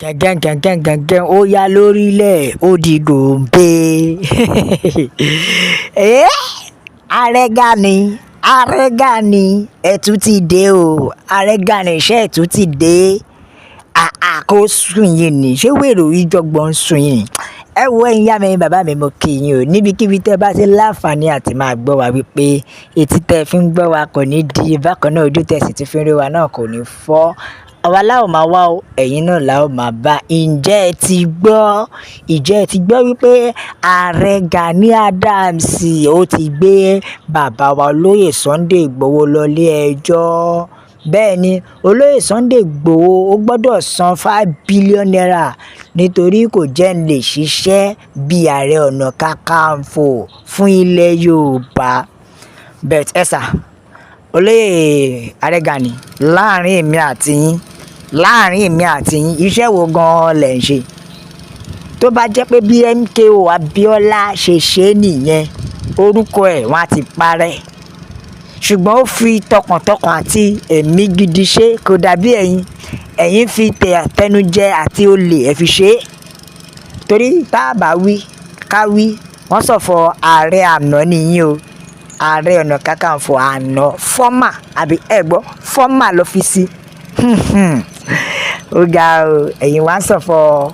Gẹ̀ǹgẹ̀ǹgẹ̀ǹgẹ̀ǹgẹ̀, ó yá lórílẹ̀ ó di gòǹbé. Ẹ́ Ààrẹ Gani, Ààrẹ Gani, ẹ tún ti dé o. Ààrẹ Gani, ṣé ẹ tún ti dé? Àà, kó sùn yín ni. Ṣé wèrè ìjọgbọ́n ń sùn yín? Ẹ wo ẹ̀yin ìyá mi, bàbá mi, mo kí yín o. Níbikíbi tẹ́ bá ti láǹfààní àti máa gbọ́ wa wípé etí tẹ́ fi ń gbọ́ wa kò ní di, bákan náà ojú tẹ́ sì ti fi ń rí wa náà kò ní fọ́. Àwa la ó máa wá o, ẹ̀yin náà la ó máa bá. Ǹjẹ́ ẹ ti gbọ́? Ǹjẹ́ ẹ ti gbọ́ wípé Ààrẹ Gani Adams ó ti gbé bàbá wa olóyè Sunday Igboho lọ ilé ẹjọ́? Bẹ́ẹ̀ ni, olóyè Sunday Igboho ó gbọ́dọ̀ san ₦5 billion nítorí kò jẹ́ ń lè ṣiṣẹ́ bí Ààrẹ Ọ̀nà Kakanfò fún ilẹ̀ Yorùbá. But ẹ sà, olóyè Ààrẹ Gani, láàrin èmi àti yín, láàrin èmi àti yín, iṣẹ́ wo gan-an lẹ̀ ń ṣe? Tó bá jẹ́ pé bí MKO Abiola ṣe ṣe nìyẹn, orúkọ ẹ̀ wọ́n á ti parẹ́. Ṣùgbọ́n ó fi tọkàntọkàn àti ẹ̀mí gidi ṣe, kò dàbí ẹ̀yin. Ẹ̀yin fi tẹnujẹ àti olè ẹ fi ṣe. Torí tá a bá wí, ká wí, wọ́n sọ̀fọ̀ ààrẹ àná nìyí o. Ààrẹ Ọ̀nà Kakanfò àná, former, àbí ẹ gbọ́, former ló fi sí. Ó ga o, ẹ̀yin wá ń sọ̀fọ̀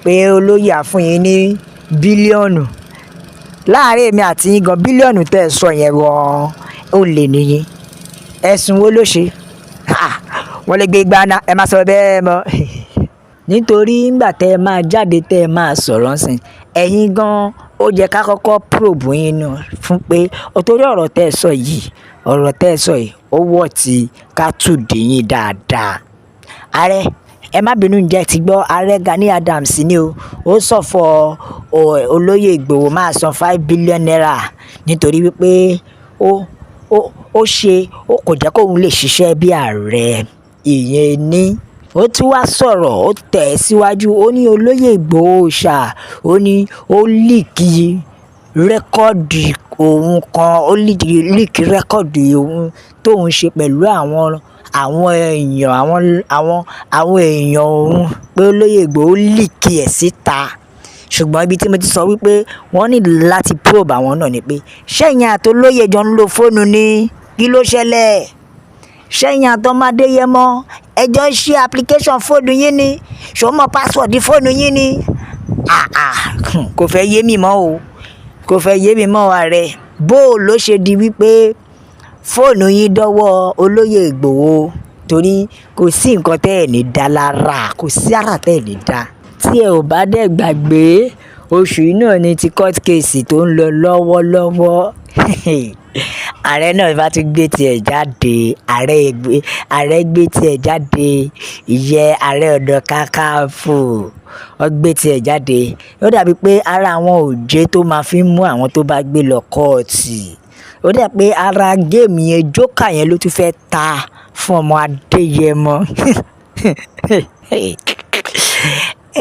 pé olóyè á fún yín ní bílíọ̀nù. Láàárín èmi àti yín gan, bílíọ̀nù tẹ́ ẹ sọ yẹn gan, olè nìyí. Ẹ̀sùn wo ló ṣe? Wọ́n lè gbé gbaná, ẹ má sọ bẹ́ẹ̀ mọ́. Nítorí nígbà tẹ́ ẹ máa jáde tẹ́ ẹ máa sọ̀rọ̀ ńsìn, ẹ̀yin gan, ó jẹ́ ká kọ́kọ́ probe yín nù fún pé torí ọ̀rọ̀ tẹ́ ẹ sọ yìí, ọ̀rọ̀ tẹ́ ẹ sọ yìí, ó wọ̀ tí ká tùdí yín dáadáa. Ààrẹ, ẹ má bínú, ǹjẹ́ ẹ ti gbọ́? Ààrẹ Gani Adams ni o. Ó sọ̀fọ̀ olóyè Ìgbòho máa san ₦5 billion nítorí wípé ó ṣe ó kò jẹ́ kóun lè ṣiṣẹ́ bí ààrẹ. Ìyẹn ní. Ó tún wá sọ̀rọ̀, ó tẹ̀ síwájú, ó ní olóyè Ìgbòho ṣà, ó ní ó leak record òun kan, ó leak record òun tóun ṣe pẹ̀lú àwọn èèyàn, àwọn èèyàn òun, pé olóyè Ìgbòho leak ẹ̀ síta. Ṣùgbọ́n ibi tí mo ti sọ wípé wọ́n ní láti probe àwọn náà ni pé ṣẹ́yìn àti olóyè jọ ń lo fóònù ní, kí ló ṣẹlẹ̀? Ṣẹ́yìn àtọmọ Adéyẹmọ ẹ jọ ń ṣe application fóònù yín ni? Ṣó mọ password fóònù yín ni? Àà, kò fẹ́ yé mi mọ́ o, kò fẹ́ yé mi mọ́. Ààrẹ, bó ló ṣe di wípé fóònù yín dọ́wọ́ olóyè Ìgbòho? Torí kò sí nǹkan tẹ́ ẹ̀ ní dá lára, kò sí àrà tẹ́ ẹ̀ ní dá. Tí ẹ ò bá dẹ̀ gbàgbé, oṣù yìí náà ni ti court case tó ń lọ lọ́wọ́lọ́wọ́. Ààrẹ náà bá tún gbé tiẹ̀ jáde, ààrẹ gbé tiẹ̀ jáde, ìyẹn Ààrẹ Ọ̀nà Kakanfò, ó gbé tiẹ̀ jáde. Ó dàbí pé ara àwọn òjé tó máa fi ń mú àwọn tó bá gbé lọ kóòtù. Ó dà pé ara game yẹn, joker yẹn ló tún fẹ́ ta fún ọmọ Adéyẹmọ.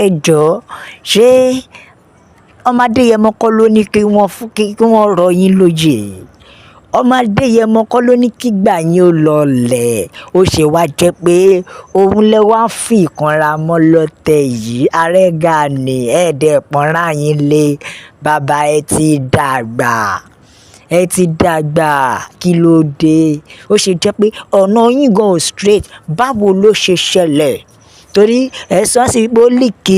Ẹ jọ̀ọ́, ṣé ọmọ Adéyẹmọ kọ́ ló ní kí wọ́n fún, kí wọ́n rọ yín lóyè? Ọmọ Adéyẹmọ kọ́ ló ní kí ìgbà yín ó lọlẹ̀? Ó ṣe wá jẹ́ pé òun lẹ wá fi ìkanra mọ́ lọ́tẹ̀ yìí. Ààrẹ Gani, ẹ dẹ̀ pọ́nra yín lé. Bàbá, ẹ ti dàgbà, ẹ ti dàgbà. Kí ló dé? Ó ṣe jẹ́ pé ọ̀nà yín gan ò straight. Báwo ló ṣe ṣẹlẹ̀? Torí ẹ sọ sí pé ó leak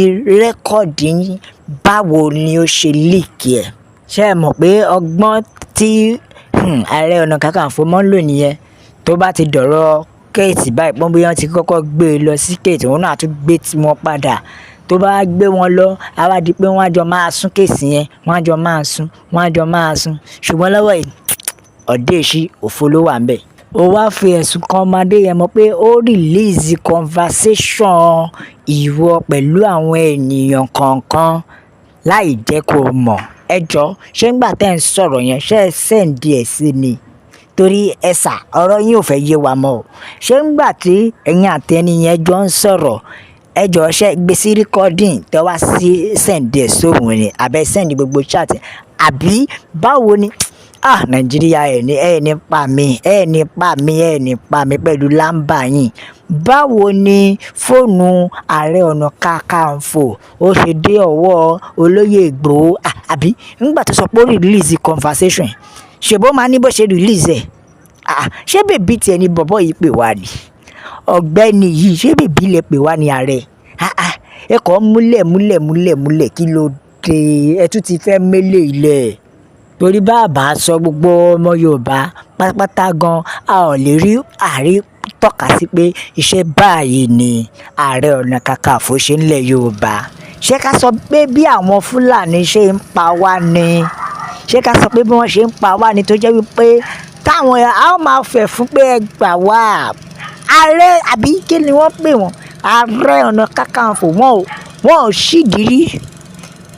record yín. Báwo ni ó ṣe leak ẹ̀? Ṣé ẹ mọ̀ pé ọgbọ́n tí Ààrẹ Ọ̀nà Kakanfò máa ń lò nìyẹn? Tó bá ti dọ̀rọ̀ case báyìí, pọ́n bí wọ́n ti kọ́kọ́ gbé e lọ sí case, òun náà á tún gbé tí wọn padà. Tó bá gbé wọn lọ, á wá di pé wọ́n á jọ máa sún case yẹn, wọ́n á jọ máa sún, wọ́n á jọ máa sún. Ṣùgbọ́n lọ́wọ́ yìí, ọ̀dẹ̀ èṣí òfo ló wà níbẹ̀. Ó wá fi ẹ̀sùn kan ọmọ Adéyẹmọ pé ó release conversation ìwọ pẹ̀lú àwọn ènìyàn kọ̀ọ̀kan láì jẹ́ kó mọ̀. Ẹ jọ̀ọ́, ṣé nígbà tí ẹ̀ ń sọ̀rọ̀ yẹn, ṣé ẹ send ẹ̀ sí ni? Torí ẹ sà, ọ̀rọ̀ yín ò fẹ́ yé wa mọ́ o. Ṣé nígbà tí ẹ̀yin àti ẹni yẹn jọ ń sọ̀rọ̀, ẹ jọ̀ọ́, ṣé ẹ gbé sí recording tẹ wá sí send ẹ̀ sóhun ni? Àbí ẹ send gbogbo chat? Àbí báwo ni? Ah, Nàìjíríà, ẹ̀ ní pa mí, ẹ̀ ní pa mí, ẹ̀ ní pa mí pẹ̀lú lámbà yín. Báwo ni fóònù Ààrẹ Ọ̀nà Kakanfò ó ṣe dé ọwọ́ Olóyè Ìgbòho? Àbí nígbà tó sọ pé ó release conversation, ṣèbó máa ní bó ṣe release ẹ̀? Ah, ṣé baby tiẹ̀ ni bọ̀bọ́ yìí pè wá ni? Ọ̀gbẹ́ni yìí, ṣé baby lè pè wá ní ààrẹ? Ah ah, ẹ kọ́ múlẹ̀ múlẹ̀ múlẹ̀ múlẹ̀. Kí ló dé? Ẹ tún ti fẹ́ mélé ilẹ̀ torí bàbá sọ gbogbo ọmọ Yorùbá pátápátá gan, a ò lè rí àrí tọ́ka sí pé iṣẹ́ báyìí ni Ààrẹ Ọ̀nà Kakanfò ṣe ńlẹ̀ Yorùbá. Ṣé ká sọ pé bí àwọn Fúlàní ṣe ń pa wá ni? Ṣé ká sọ pé bí wọ́n ṣe ń pa wá ni, tó jẹ́ wípé táwọn a ó máa fẹ̀ fún pé ẹ gbà wá, ààrẹ, àbí kí ni wọ́n pè wọ́n, Ààrẹ Ọ̀nà Kakanfò? Wọn ò ṣídìí rí,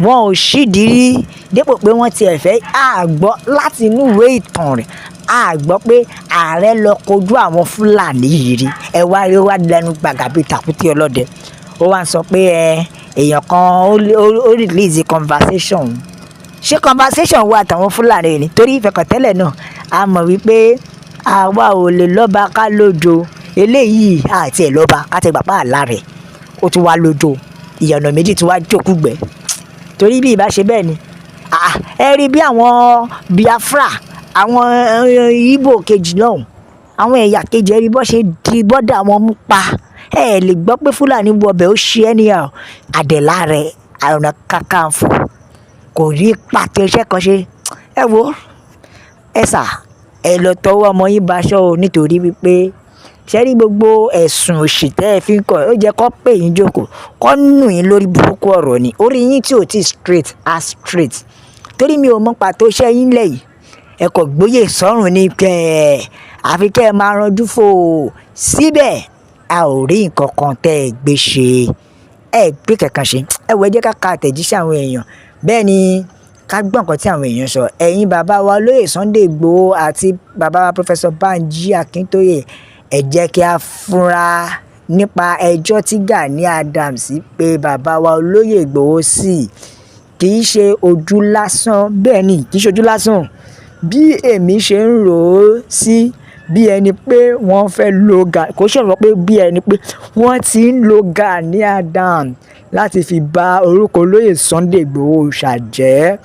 wọn ò ṣídìí rí dépò pé wọ́n tiẹ̀ fẹ́ àgbọ́ láti inú ìwé ìtàn rẹ̀, a gbọ́ pé ààrẹ lọ kojú àwọn Fúlàní yìí rí. Ẹ wá rí, ó wá lẹ́nu gbàgà bíi tàkúté ọlọ́dẹ, ó wá ń sọ pé ẹ èèyàn kan ó release conversation. Ṣé conversation wo àtàwọn Fúlàní ni? Torí ìfẹ̀kọ̀tẹ́lẹ̀ náà, a mọ̀ wípé àwa ò lè lọ́ba ká lójo eléyìí àti ẹ̀ lọ́ba ká tẹ gbàpá àlá rẹ̀, ó tún wá lójo ìyànà méjì tí wàá jókòó gbẹ. Torí bí ìbá ṣe bẹ́ẹ̀ ni, ẹ rí bí àwọn Biafra, àwọn Ìgbò kejì lọ́hùn, àwọn ẹ̀yà kejì, ẹ rí bó ṣe di bọ́dà wọn mú pa. Ẹ lè gbọ́ pé Fúlàní wọbẹ̀ ó ṣe ẹ́ níyà. Àdẹ̀lá rẹ̀, Ààrẹ Ọ̀nà Kakanfò kò rí pàtó iṣẹ́ kan ṣe. Ẹ wo, ẹ sà, ẹ lọ tọwọ́ ọmọ yín baṣọ o, nítorí wípé ṣé rí gbogbo ẹ̀sùn òṣì tẹ́ ẹ fi ń kọ́, ó jẹ́ kó pè yín jókòó, kó nù yín lórí burúkú ọ̀rọ̀ ni. Orí yín tí ò tí straight á straight, torí mi ò mọ pàtó iṣẹ́ yín lẹ̀ yìí. Ẹ kò gbóyè sọ́rùn ní kẹ́ ẹ̀, àfi kẹ́ ẹ máa ranjú fò síbẹ̀. A ò rí nǹkan kan tẹ́ ẹ gbé ṣe, ẹ gbé kankan ṣe. Ẹ wo, ẹ jẹ́ ká ka àtẹ̀jíṣẹ́ àwọn èèyàn. Bẹ́ẹ̀ ni, ká gbọ́ nǹkan tí àwọn èèyàn sọ. Ẹ̀yin bàbá wa olóyè Sunday Igboho àti bàbá wa Professor Banji Akintoye, ẹ jẹ́ kí a fúnra nípa ẹjọ́ tí Gani Adams pé bàbá wa olóyè Igboho sí. Kì í ṣe ojú lásán. Bẹ́ẹ̀ ni, kì í ṣe ojú lásán. Bí èmi ṣe ń rò ó sí, bí ẹni pé wọ́n fẹ́ lo Gani, kò ṣọ̀rọ̀ pé bí ẹni pé wọ́n ti ń lo Gani Adams láti fi ba orúkọ olóyè Sunday Igboho ṣàjẹ́.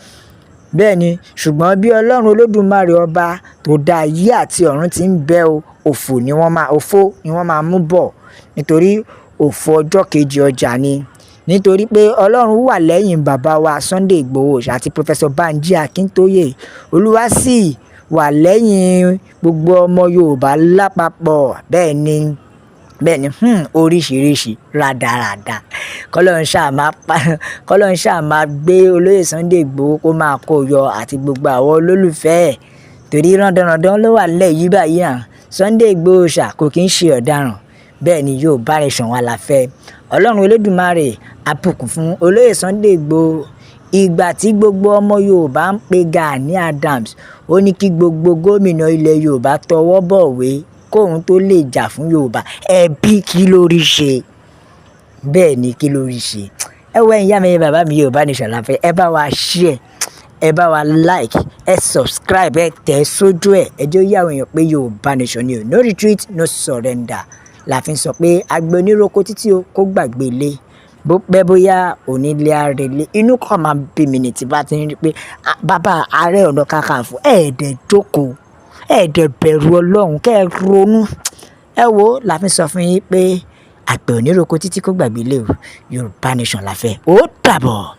Bẹ́ẹ̀ ni, ṣùgbọ́n bí Ọlọ́run Olódùmarè, ọba tó dá ayé àti ọ̀run ti ń bẹ o, òfo ni wọ́n máa mú bọ̀, nítorí òfo ọjọ́ kejì ọjà ni, nítorí pé Ọlọ́run wà lẹ́yìn bàbá wa Sunday Igboho àti Professor Banji Akintoye. Olúwa sì wà lẹ́yìn gbogbo ọmọ Yorùbá lápapọ̀. Bẹ́ẹ̀ ni, bẹ́ẹ̀ ni. Oríṣiríṣi rádaràda. Kọ́lọ́run ṣáà máa gbé olóyè Sunday Igboho, kó máa kó yọ àti gbogbo àwọn olólùfẹ́ ẹ̀, torí rándanràndan ló wà nílẹ̀ yìí báyìí hàn. Sunday Igboho ṣá kò kí ń ṣe ọ̀daràn. Bẹ́ẹ̀ ni, Yorùbá Nation wa la fẹ́. Ọlọ́run Olódùmarè á bùkún fún olóyè Sunday Igboho. Ìgbà tí gbogbo ọmọ Yorùbá ń pe Gani Adams, ó ní kí gbogbo gómìnà ilẹ̀ Yorùbá tọwọ́ bọ̀wé kóun tó lè jà fún Yorùbá. Ẹbí, kí ló rí ṣe? Bẹ́ẹ̀ ni, kí ló rí ṣe? Ẹ wo, ẹ̀yin ìyá mi, bàbá mi, Yorùbá Nation la fẹ́. Ẹ bá wa share, ẹ bá wa like, ẹ subscribe, ẹ tẹ̀ sójú ẹ̀. Ẹ jẹ́ ó yé àwọn èèyàn pé Yorùbá Nation ni o. No retreat, no surrender la fi ń sọ pé àgbẹ̀ oníroko títí o kó gbàgbé ilé, bó pẹ́ bóyá onílé arẹlé. Inú kan máa bí mi ní tí bá ti ń rí pé bàbá Ààrẹ Ọ̀nà Kakanfò, ẹ̀ẹ́dẹ̀ jókòó, ẹ̀ẹ́dẹ̀ bẹ̀rù Ọlọ́run, kẹ́ ẹ ronú. Ẹ wo, la fi ń sọ fún yín pé àgbẹ̀ oníroko títí kó gbàgbé ilé o. Yorùbá Nation la fẹ́. Ó dàbọ̀.